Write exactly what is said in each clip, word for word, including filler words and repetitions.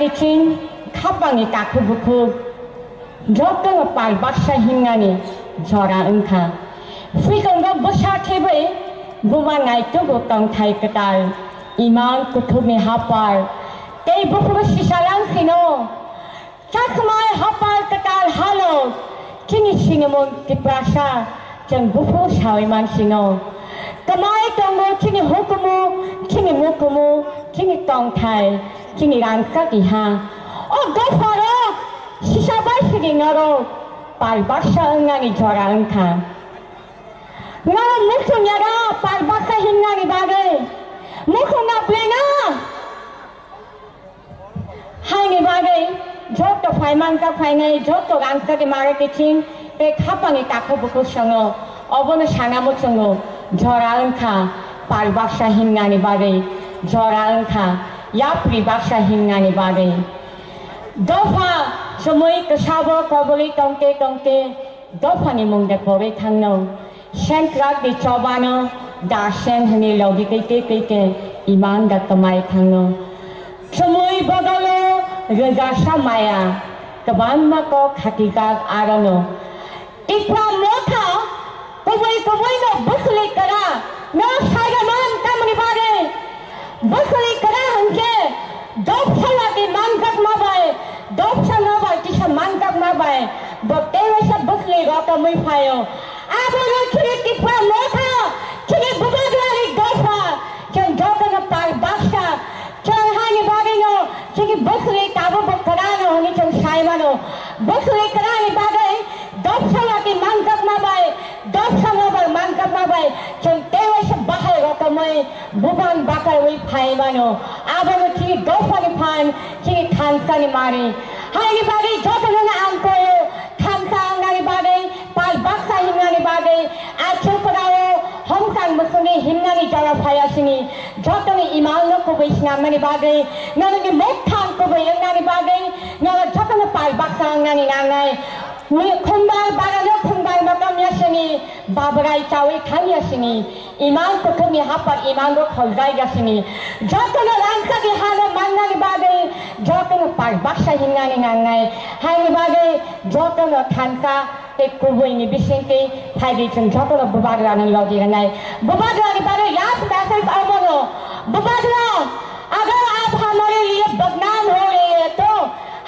Chini khapangni takhuk bukhuk jotono pal baksa himnani jora wngkha. Phuitongo bwsa thebwi buma naitugo tongthai kwtal, imang kuthukni hapar tei buphuru sisa lang sino. Chakmai hapar kwtal hano chini sinimung Tiprasa chwng buphuru sawi mansino. Kwmai tongo chini hukumu, chini mukumu, chini tongthai, chini rangchakni ha. O dopharok sisa bai sidi norok pal baksa wngnani jora wngkha. Norok muchung yara pal baksa himnani bagwi. Muchung na bwlai na. Haini bagwi joto phaimanjak phainai, joto rangchakni mare kiching tei khapangni takhuk bukhuk swngo, obono sana muchungo jora wngkha pal baksa himnani bagwi, jora wngkha yapri baksa himnani bagwi. Dopha chumui kwsabo koboli tongte tongte dophani mung de pore thangno. Sengkrak di chobano da seng hwnwi logi tei tei tei khe imang da kwmai thangno. Chumui bodolo rwjasa maya kwbangma kok khatijak arono. Tipra motha kubui kubui no bwswli kwra no saiga man tamni bagwi. Bwswli kwra hwnkhe dopsa lati manjakma bai, dopsa no bai kisa manjakma bai, bo tei waisa bwswli rokomwi phaio. Abono chini Tipra motha, chini bubagrani dopha, chwng jotono pal baksa, chwng hani bagwino chini bwswli tabukbo kwrano hwnwi chwng sai mano. Bwswli kwrani bagwi dopsa lati manjakma bai, dopsa no bai manjakma bai, chwng tei waisa bahai rokomwi Buban bakarwi phai mano, abono chini dophani phan, chini thansani mari. Haini bagwi jotono ang koyo, thansa wngnani bagwi, pal baksa himnani bagwi, achuk rao homsang musuni himnani jora phaya sini, jotoni imalno kubui sinammani bagwi, nononi mokthang kubui wngnani bagwi, nono jotono pal baksa wngnani nangnai. Ni khumbar barano khumbar makam yasini, babrai chawi thang yasini. Imang kuthukni hapar imang rok kholjai gasini. Jotono rangchakni hano mannani bagwi jotono pal baksa himnani nangnai. Haini bagwi jotono thansa tei kubuini bisingtwi phaidi chwng jotono bubagrani logi rwnai. Bubagrani bagwi last message abono. Bubagra, agar aap hamare liye badnaam ho rahe hain to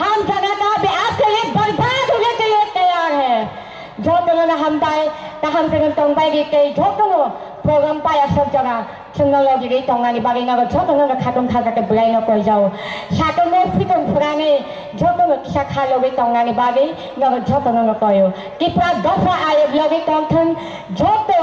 hum janata bhi aapke liye barbad hone ke liye taiyar hai. Jotono no hambai, kaham khe no tongbai di tei jotono program paya sok jora chwngno logi ri tongnani bagwi nogo jotono no khatung khaja khe bwlai no koi jao. Satung no phitung phurani jotono kisa kha logi tongnani bagwi nogo jotono no koyo. Tipra dopha ayok logi tongthwng joto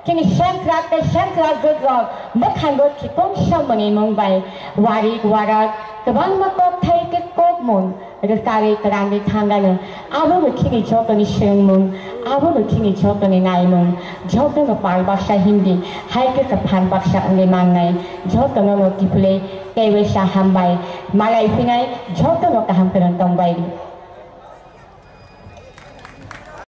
chini sengkrak tei sengkrak jwk rok mwkhango khikung samani mung bai warik warak kwbangma kok thai khe kok mung. Rwchari kwrangwi thangano, abono chini jotoni swrwngmung, abono chini jotoni naimung, jotono pal baksa hindi, hai khe sa phan baksa wngwi mannai, jotono no kiphilwi teiwisa hambai, malai phinai, jotono kaham kwrwng tongbai.